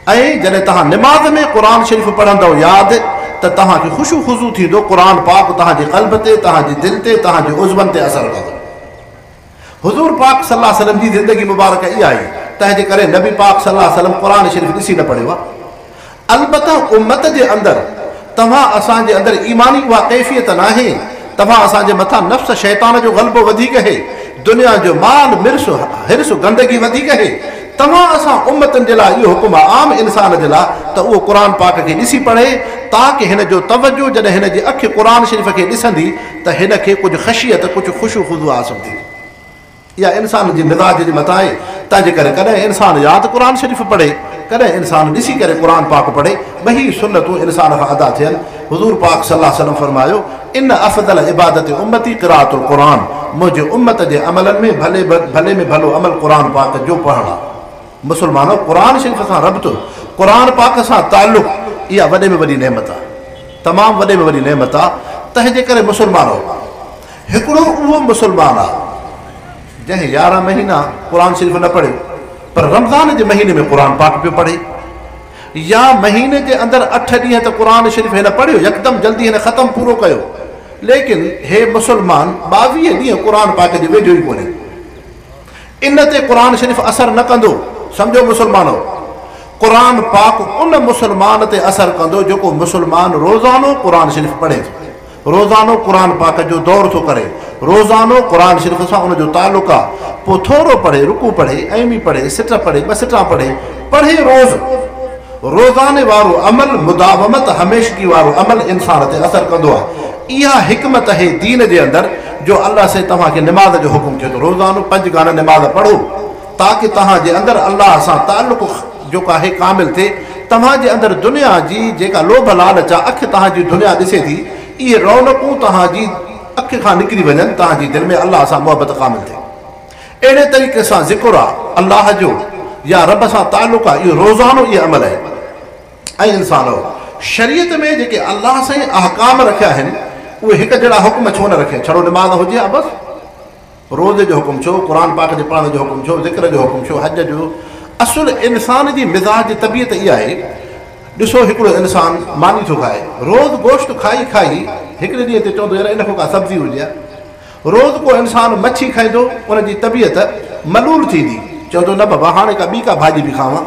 ऐं जॾहिं तव्हां नमाज़ में क़ुर शरीफ़ पढ़ंदव यादि त तव्हांखे ख़ुशू ख़ुज़ू थींदो, क़ुर पाक तव्हांजे क़ल्ब ते, तव्हांजी दिलि ते, तव्हांजे उज़्वनि ते असरु कंदो। हुज़ूर पाक सल्लल्लाहु अलैहि वसल्लम जी ज़िंदगी मुबारक इहा आई, तंहिंजे करे नबी पाक सल्लल्लाहु अलैहि वसल्लम क़ुर शरीफ़ ॾिसी न पढ़ियो आहे। अलबत्ता उम्मत जे अंदरि तव्हां असांजे अंदरि ईमानी उहा कैफ़ियत न आहे त तव्हां असांजे मथां नफ़्स शैतान जो ग़लबो वधीक आहे, दुनिया जो माल मिर्स हिरस गंदगी वधीक आहे। तव्हां असां उम्मतनि जे लाइ इहो हुकुम आहे, आम इंसान जे लाइ, त उहो क़ुर पाक खे ॾिसी पढ़े, ताकि हिन जो तवजो जॾहिं हिन जी अखि क़ुर शरीफ़ खे ॾिसंदी त हिन खे कुझु ख़शियत, कुझु ख़ुशू ख़ुज़ू हासिल थींदी। इहा इंसान जे मिज़ाज जे मथां आहे। तंहिंजे करे कॾहिं इंसान यादि क़ुर शरीफ़ पढ़े, कॾहिं इंसान ॾिसी करे क़ुर पाक पढ़े, ॿई सुन्नतूं इंसान खां अदा थियनि। हुज़ूर पाक सल्लल्लाहु अलैहि वसल्लम फ़रमायो, इन अफ़ज़ल इबादत उम्मती क़िराअतुल क़ुर, मुंहिंजे उम्मत जे अमलनि में भले भले में भलो अमल क़ुर पाक जो पढ़णु आहे। मुसलमानो, क़ुर शरीफ़ सां रब्त, क़ुर पाक सां तालुक़, इहा वॾे में वॾी नेमत आहे, तमामु वॾे में वॾी नेमत आहे। तंहिंजे करे मुसलमानो, हिकिड़ो उहो मुसलमान आहे जंहिं 11 महीना क़ुर शरीफ़ न पढ़ियो, पर रमज़ान जे महीने में क़ुर पाक पियो पढ़े, या महीने जे अंदरि 8 ॾींहं त क़ुर शरीफ़ हिन पढ़ियो, यकदमि जल्दी हिन ख़तमु पूरो कयो, लेकिन हे मुसलमान 22 ॾींहं क़ुर पाक जे वेझो ई कोन्हे, इन ते क़ुर शरीफ़ असरु न कंदो। सम्झो मुसलमानो, क़ुर पाक उन मुसलमान ते असरु कंदो जेको मुसलमान रोज़ानो क़ुर शरीफ़ पढ़े थो, रोज़ानो क़ुर पाक जो दौर थो करे, रोज़ानो क़ुर शरीफ़ सां उनजो तालुक़ु आहे। पोइ थोरो पढ़े, रुकू पढ़े, ऐमी पढ़े, सिट पढ़े, ॿ सिटा पढ़े, पढ़े रोज़। रोज़ाने वारो अमल, मुदावमत, हमेशगी वारो अमल इंसान ते असरु कंदो आहे। इहा हिकमत आहे दीन जे अंदरि जो अलाह साईं तव्हांखे निमाज़ जो हुकुम कयो थो, रोज़ानो 5 गाना निमाज़ पढ़ो, ताकि तव्हांजे अंदरि अलाह सां तालुक़ु जेको आहे कामिल थिए। तव्हांजे अंदरि दुनिया जी जेका लोभ लालच आहे, अखि तव्हांजी दुनिया ॾिसे थी, इहे रौनकूं तव्हांजी अखि खां निकिरी वञनि, तव्हांजी दिलि में अलाह सां मुहबत कामिल थिए। अहिड़े तरीक़े सां ज़िक्र आहे अलाह जो या रब सां तालुक़ु आहे, इहो रोज़ानो इहे अमल आहे। ऐं इंसानो, शरीयत में जेके अलाह साईं अहकाम रखिया आहिनि, उहे हिकु जहिड़ा हुकुम छो न रखिया? छड़ो निमाज़ हुजे हा बसि, रोज़े जो हुकुम छो, क़ुर पाक जे पढ़ण जो हुकुम छो, ज़िक्र जो हुकुम छो, हज जो? असुलु इंसान जी मिज़ाज तबीयत इहा आहे। ॾिसो, हिकिड़ो इंसान मानी थो खाए, रोज़ गोश्त खाई खाई हिकिड़े ॾींहं ते चवंदो यार इन खां का सब्ज़ी हुजे। रोज़ को इंसान मच्छी खाईंदो, उनजी तबीयत मलूल थींदी, चवंदो न बाबा हाणे का ॿी का भाॼी बि खावां।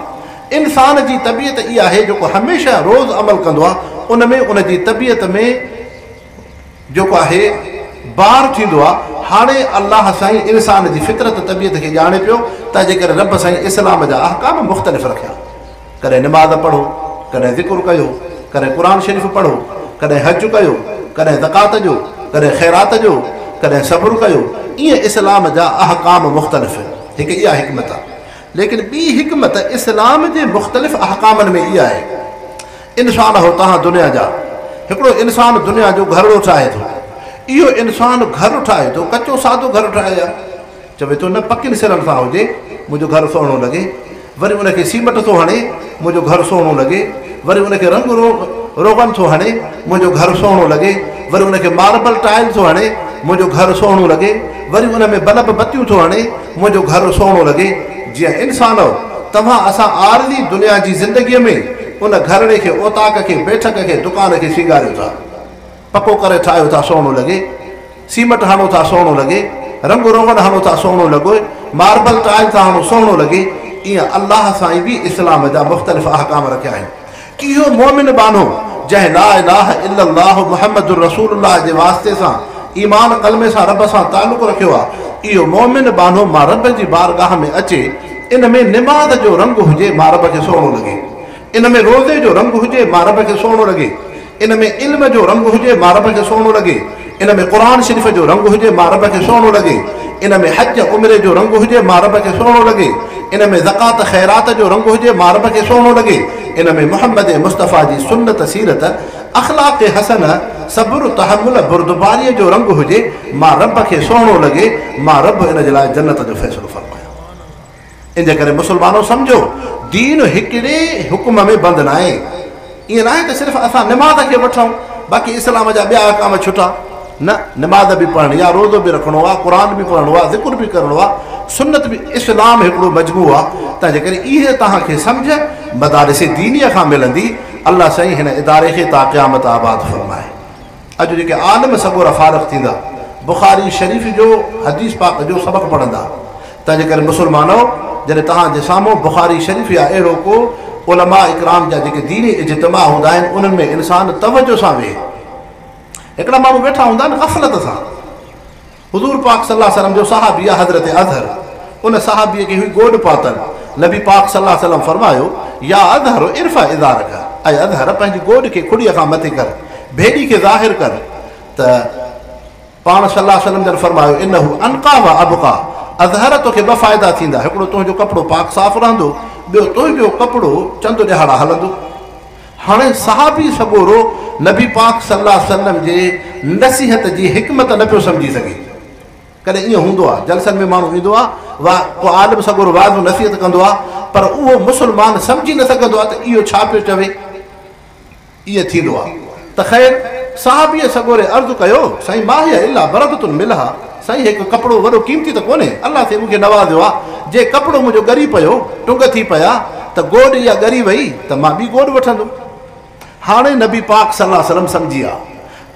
इंसान जी तबीयत इहा आहे जेको हमेशह रोज़ अमल कंदो आहे, उन में उनजी तबीयत में जेको आहे बार थींदो आहे। हाणे अलाह साईं इंसान जी फितरत तबीयत खे ॼाणे पियो, तंहिंजे करे रब साईं इस्लाम जा अहकाम मुख़्तलिफ़ रखिया। कॾहिं निमाज़ पढ़ो, कॾहिं ज़िक्र कयो, कॾहिं क़ुर शरीफ़ पढ़ो, कॾहिं हज कयो, कॾहिं ज़कात जो, कॾहिं ख़ैरात जो, कॾहिं सब्र कयो। ईअं इस्लाम जा अहकाम मुख़्तलिफ़ आहिनि। हिकु इहा हिकमत आहे। लेकिन ॿी हिकमत इस्लाम जे मुख़्तलिफ़ अहकामनि में इहा आहे, इंसान हो तव्हां दुनिया जा, हिकिड़ो इंसान दुनिया जो घरड़ो ठाहे थो, इहो इंसान घर ठाहे थो, कचो सादो घर ठाहे आहे, चवे थो न पकिनि सिरनि सां हुजे मुंहिंजो घर सुहिणो लॻे, वरी उनखे सीमट थो हणे मुंहिंजो घर सुहिणो लॻे, वरी उनखे रंग रोगन थो हणे मुंहिंजो घर सुहिणो लॻे, वरी उनखे मार्बल टाइल थो हणे मुंहिंजो घर सुहिणो लॻे, वरी उन में बल्ब बत्तियूं थो हणे मुंहिंजो घर सुहिणो लॻे। जीअं इंसान हो तव्हां असां आरज़ी दुनिया जी ज़िंदगीअ में उन घरड़े खे, औताक खे, बैठक खे, दुकान खे सींगारियो था, पको करे ठाहियो था सुहिणो लॻे, सीमट हणो था सुहिणो लॻे, रंग रोगन हणो था सुहिणो लॻे, मार्बल टाइल था हणो सुहिणो लॻे। ईअं अलाह साईं बि इस्लाम जा मुख़्तलिफ़ अहकाम रखिया आहिनि। इहो मोमिन बानो जंहिं ला इलाहा इल्लल्लाह मुहम्मदुर रसूलुल्लाह जे वास्ते सां ईमान कलमे सां रब सां तालुक़ु रखियो आहे, इहो मोमिन बानो मां रब जी बारगाह में अचे, इन में निमाज़ जो रंग हुजे मां रब खे सुहिणो लॻे, इन में रोज़े जो रंग हुजे मां रब खे सुहिणो लॻे, इन में इल्म जो रंग हुजे मां रब खे सुहिणो लॻे, इन में क़ुर शरीफ़ जो रंग हुजे मां रब खे सुहिणो लॻे, इन में हज उमरे जो रंग हुजे मां रब खे सुहिणो लॻे, इन में ज़कात ख़ैरात जो रंग हुजे मां रब खे सुहिणो लॻे, इन में मोहम्मद मुस्तफ़ा जी सुन्नत सीरत अख़लाक़ हसन सब्र तहमुल बुर्दबारीअ जो रंग हुजे मां रब खे सुहिणो लॻे, मां रब इन जे लाइ जन्नत जो फ़ैसिलो फ़रमायो। इन जे करे मुसलमानो सम्झो, दीन हिकिड़े हुकुम में बंदि न आहे। ईअं न आहे त सिर्फ़ु असां निमाज़ खे वठूं, बाक़ी इस्लाम जा ॿिया अहकाम छुटा न। निमाज़ बि पढ़णी आहे, रोज़ो बि रखणो आहे, क़ुर बि पढ़णो आहे, ज़िक्र बि करिणो आहे, सुन्नत बि। इस्लाम हिकिड़ो मजमू आहे। तंहिंजे करे इहे तव्हांखे सम्झ मदारिस दीनीअ खां मिलंदी। अलाह साईं हिन इदारे खे ता क़यामत आबाद फरमाए। अॼु जेके आलम सॻोरा फ़ारिग़ थींदा, बुखारी शरीफ़ जो हदीस पाक जो सबक़ पढ़ंदा। तंहिंजे करे मुसलमानो, जॾहिं तव्हांजे साम्हूं बुखारी शरीफ़ या अहिड़ो को उलमा इकराम जा जेके दीनी इज्तिमा हूंदा आहिनि, उन्हनि में इंसान तवजो सां वेहे। हिकिड़ा माण्हू वेठा हूंदा आहिनि ग़फ़लत सां। हुज़ूर पाक सल्लल्लाहु अलैहि वसल्लम जो सहाबी आहे हज़रत अज़हर, उन सहाबीअ खे हुई गोॾ पातल। नबी पाक सल्लल्लाहु अलैहि वसल्लम फरमायो, या अज़हर इरफ़ा इज़ारक, ऐं अज़हर पंहिंजी गोॾ खे खुड़ीअ खां मथे कर, भेॾी खे ज़ाहिर कर। त पाण सल्लल्लाहु अलैहि वसल्लम जन फरमायो, इन्नहु अनका व अबका, अज़हर तोखे ॿ फ़ाइदा थींदा, हिकिड़ो तुंहिंजो कपिड़ो पाक साफ़ रहंदो, ॿियो तुंहिंजो कपिड़ो चंद ॾिहाड़ा हलंदो। हाणे सहाबी सॻोरो नबी पाक सल्लल्लाहु अलैहि वसल्लम जे नसीहत जी हिकमत न पियो सम्झी सघे। कॾहिं ईअं हूंदो आहे, जलसनि में माण्हू ईंदो आहे, वाह को आलिम सॻोरो वाज़ नसीहत कंदो आहे, पर उहो मुस्लमान सम्झी न सघंदो आहे त इहो छा पियो चवे, ईअं थींदो आहे। त ख़ैर सहाबीअ सॻोरे अर्ज़ु कयो, साईं मां हिय इल्ला बरदतुन मिलहा, साईं हिकु कपिड़ो वॾो क़ीमती त कोन्हे, अलाह साईं मूंखे नवाज़ियो आहे, जे कपिड़ो मुंहिंजो ॻरी पियो, टुंग थी पिया, त गोॾ इहा ॻरी वई त मां ॿी गोॾ वठंदुमि। हाणे नबी पाक सल्लल्लाहु अलैहि वसल्लम सम्झी विया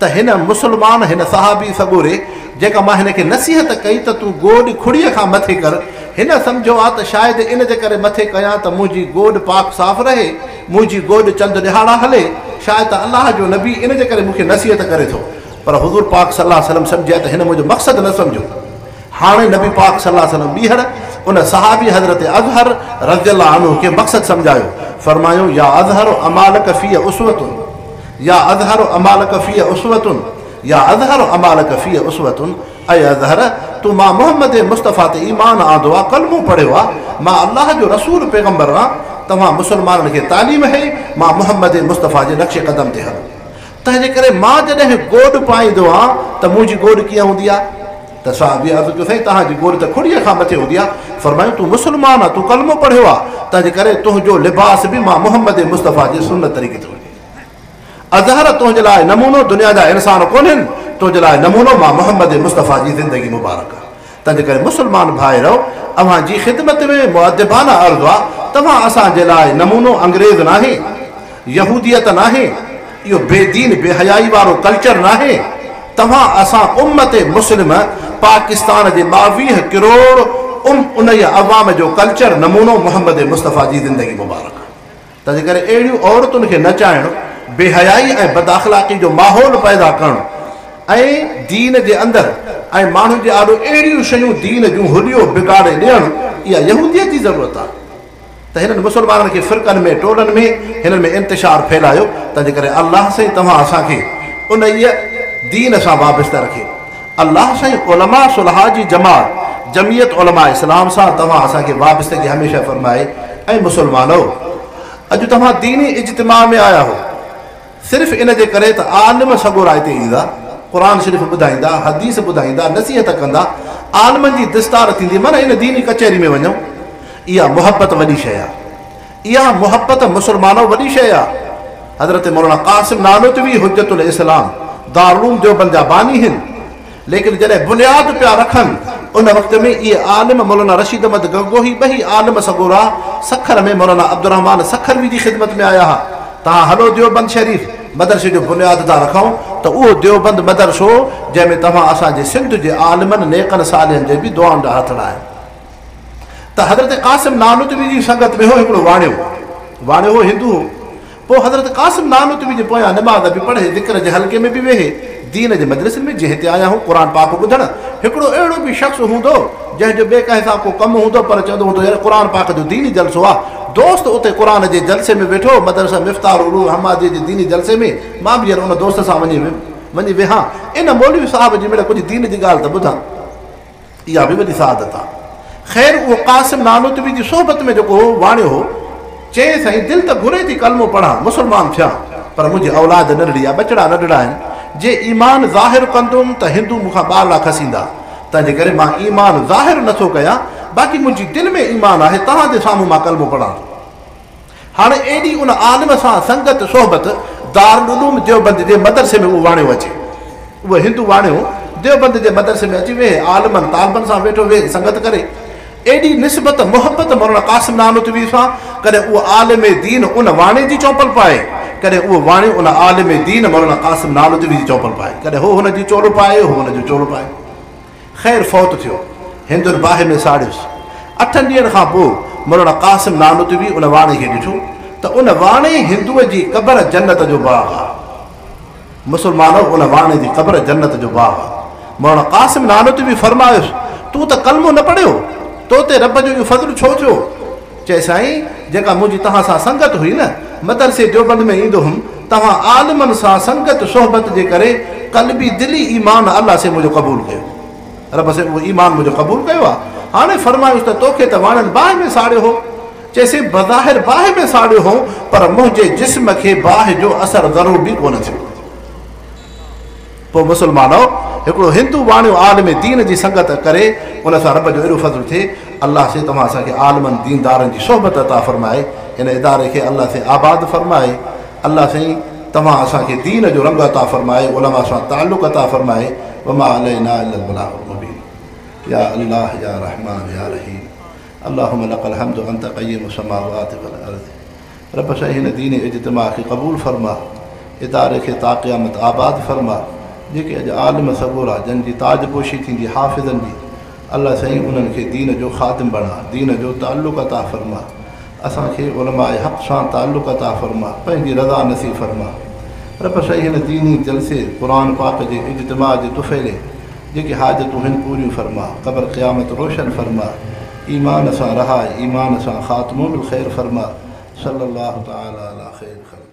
त हिन मुस्लमान, हिन सहाबी सॻोरे जेका मां हिनखे नसीहत कई त तूं गोॾ खुड़ीअ खां मथे कर, हिन सम्झो आहे त शायदि इन जे करे मथे कयां त मुंहिंजी गोॾ पाक साफ़ रहे, मुंहिंजी गोॾ चंद ॾिहाड़ा हले, शायदि त अलाह जो नबी इन जे करे मूंखे नसीहत करे थो। पर हुज़ूर पाक सल्लल्लाहु अलैहि वसल्लम सम्झिया त हिन मुंहिंजो मक़सदु न सम्झो। हाणे नबी पाक सल्लल्लाहु अलैहि वसल्लम ॿीहर उन सहाबी हज़रत अज़हर रज़ियल्लाहु अन्हु खे मक़सदु सम्झायो, फरमायो, या अज़हर अमालक फ़ी उस्वतुन, या अज़हर अमालक फ़ी उस्वतुन, या अज़हर अमालक फ़ी उस्वतुन, ऐ अज़हर तूं मां मोहम्मद मुस्तफ़ा ते ईमान आंदो आहे, कलमो पढ़ियो आहे, मां अलाह जो रसूल पैगम्बर आहियाँ, तव्हां मुस्लमाननि खे तालीम है मां मोहम्मद मुस्तफ़ा जे नक्शे कदम ते हलो। तंहिंजे करे मां जॾहिं गोॾ पाईंदो आहियाँ त मुंहिंजी गोॾ कीअं हूंदी आहे? त साहब अर्ज़ु कयो, साईं तव्हांजी गोॾ त खुड़ीअ खां मथे हूंदी आहे। फरमायो, तूं मुस्लमान आहीं, तूं कलमो पढ़ियो आहे, तंहिंजे करे तुंहिंजो लिबास बि मां मोहम्मद मुस्तफ़ा जे सुन्नत तरीक़े ते हुजे। अज़हर तुंहिंजे लाइ नमूनो दुनिया जा इंसान कोन्हनि, तुंहिंजे लाइ नमूनो मां मोहम्मद मुस्तफ़ा जी ज़िंदगी मुबारक आहे। तंहिंजे करे मुस्लमान भाइरो, अव्हां जी ख़िदमत में मुअद्दबाना अर्ज़ु आहे, तव्हां असांजे लाइ नमूनो अंग्रेज़ नाहे, यहूदियत नाहे, इहो बेदीन बेहयाई वारो कल्चर नाहे। तव्हां असां उम्मत मुस्लिम पाकिस्तान जे 22 करोड़ उन अवाम जो कल्चर नमूनो मोहम्मद मुस्तफ़ा जी ज़िंदगी मुबारक आहे। तंहिंजे करे अहिड़ियूं औरतुनि खे नचाइणु, बेहयाई ऐं बदअख़लाक़ी जो माहौल पैदा करणु ऐं दीन जे अंदरि ऐं माण्हुनि जे आॾो अहिड़ियूं शयूं दीन जूं हुलियो बिगाड़े ॾियणु, इहा यहूदियत जी ज़रूरत आहे। त हिननि मुस्लमाननि खे फ़िरकनि में, टोलनि में, हिननि में इंतिशार फैलायो। तंहिंजे करे अलाह साईं तव्हां असांखे उन दीन सां वाबस्ता रखे। अलाह साईं उलमा सुलहा जी जमात जमियत उलमा इस्लाम सां तव्हां असांखे वाबस्तगी हमेशह फरमाए। ऐं मुस्लमानो, अॼु तव्हां दीनी इज्तिमा में आया हो, सिर्फ़ इन जे करे त आलिम सॻोरा हिते ईंदा, क़ुर शरीफ़ ॿुधाईंदा, हदीस ॿुधाईंदा, नसीहत कंदा, आलिमनि जी दिस्तार थींदी, माना इन दीनी कचहरी में वञूं। इहा मुहबत वॾी शइ आहे, इहा मुहबत मुस्लमानो वॾी शइ आहे। हज़रत मौलाना क़ासिम नानोतवी हुज्जतुल इस्लाम दारुल देवबंद जा बानी आहिनि, लेकिन जॾहिं बुनियाद पिया रखनि उन वक़्त में इहे आलिम मौलाना रशीद अहमद गंगोही ॿई आलिम सॻोरा सखर में मौलाना अब्दुलरहमान सखरवी जी ख़िदमत में आया हुआ। तव्हां हलो देवबंद शरीफ़ मदरसे जो बुनियाद था रखूं त उहो देवबंद मदरसो जंहिंमें तव्हां असांजे सिंध जे आलिमनि नेकनि सालिहनि जे बि दुआउनि जा हथड़ा आहिनि। त हज़रत क़ासिम नानोतवी जी संगत में हो हिकिड़ो वाणियो, वाणियो हो हिंदू हो। पोइ हज़रत क़ासिम नानोतवी जे पोयां नमाज़ बि पढ़े, ज़िक्र जे हल्के में बि वेहे, दीन जे मजलिस में जंहिं हिते आया हूँ क़ुर पाक ॿुधण। हिकिड़ो अहिड़ो बि शख़्स हूंदो जंहिंजो ॿिए कंहिं सां को कमु हूंदो, पर चवंदो हूंदो यार क़ुर पाक जो दीनी जलसो आहे। दोस्त उते क़ुर जे जलसे में वेठो, मदरसा मिफ़्तार उलूम हमादी जे दीनी जलसे में मां बि यार उन दोस्त सां वञी वञी वेहां, इन मौलवी साहिब जी मिले कुझु दीन जी ॻाल्हि त ॿुधां, इहा बि वॾी सआदत आहे। ख़ैर उहो क़ासिम नानोतवी जी सोहबत में जेको वाणियो हो, चए साईं दिलि त घुरे थी कलमो पढ़ां, मुस्लमान थियां, पर मुंहिंजी औलाद नंढड़ी आहे, बचड़ा नंढड़ा आहिनि, जे ईमान ज़ाहिर कंदुमि त हिंदू मूंखां ॿारड़ा खसींदा, तंहिंजे करे मां ईमान ज़ाहिर नथो कयां, बाक़ी मुंहिंजी दिलि में ईमान आहे, तव्हांजे साम्हूं मां कलमो पढ़ां थो। हाणे एॾी उन आलिम सां संगत सोहबत दारुल उलूम देवबंद जे मदरसे में उहो वाणियो अचे, उहो हिंदू वाणियो देवबंद जे मदरसे में अची वेहे, आलिमनि तालबनि सां वेठो वेहे संगत करे। एॾी निस्बत मुहबत मौलाना क़ासिम नानोतवी सां, कॾहिं उहो आलिम दीन उन वाणे जी चौपल पाए, कॾहिं उहो वाणे उन आलिम दीन मौलाना क़ासिम नानोतवी जी चौपल पाए, कॾहिं हो हुनजी चोलो पाए, हो हुनजो चोलो पाए। ख़ैर फौत थियो, हिंदुनि बाहि में साड़ियुसि। 8 ॾींहनि खां पोइ मौलाना क़ासिम नानोतवी उन वाणे खे ॾिठो त उन वाणे हिंदूअ जी क़बर जन्नत जो बाग़ आहे। मुसलमानो उन वाणे जी क़ब्र जन्नत जो बाग़ आहे। मौलाना क़ासिम नानोतवी फ़रमायुसि, तूं त कलमो न पढ़ियो, तो ते रब जो इहो फ़ज़ुलु छो थियो? चए साईं, जेका मुंहिंजी तव्हां सां संगत हुई न, मदरसे देवबंद में ईंदो हुउमि, तव्हां आलिमनि सां संगत सोहबत जे करे क़ल्बी दिली ईमान अलाह से मुंहिंजो क़बूल कयो, रब से उहो ईमान मुंहिंजो क़बूल कयो आहे। हाणे फ़रमायुसि त तोखे त वाणनि बाहि में साड़ियो हो। चएसि बज़ाहिर बाहि में साड़ियो हो, पर मुंहिंजे जिस्म खे बाहि जो असरु ज़रो बि कोन थियो। पोइ मुसलमानो, हिकिड़ो हिंदू वाणियो आलिम दीन जी संगत करे, उन सां रब जो एॾो फ़ज़ुलु थिए। अलाह से तव्हां असांखे आलिमनि दीनदारनि जी सोहबत अता फ़रमाए, हिन इदारे खे अलाह से आबाद फ़रमाए। अलाह साईं तव्हां असांखे दीन जो रंग अता फ़रमाए, उलमा सां तालुक़ अता फ़रमाए। वमा अलैना इल्लल बलागुल मुबीन। या अल्लाह या रहमान या रहीम, अल्लाहुम्मा लकल हम्दु अंत क़य्यिमुस समावाति वल अर्ज़। रब साईं हिन दीन इज्तिमा खे क़बूल फ़रमा, इदारे खे ता क़यामत आबाद फ़रमा। जेके अॼु आलिम सगोरा जन जी ताजपोशी थींदी हाफ़िज़नि जी, अलाह साईं उन्हनि खे दीन जो ख़ादिम बणा, दीन जो तालुक़ अता फ़रमा। असांखे उलमा हक़ सां तालुक़ अता फ़रमा, पंहिंजी रज़ा नसीब फ़रमा। रब साईं हिन दीनी जलसे क़ुर पाक जे इज्तिमा जे तुफ़ैले जेके हाजतूं आहिनि पूरियूं फ़रमा, क़बर क़यामत रोशन फ़रमा, ईमान सां रहाए, ईमान सां ख़ातिमो बिल ख़ैर फ़रमा। सल्लल्लाहु तआला अला ख़ैर।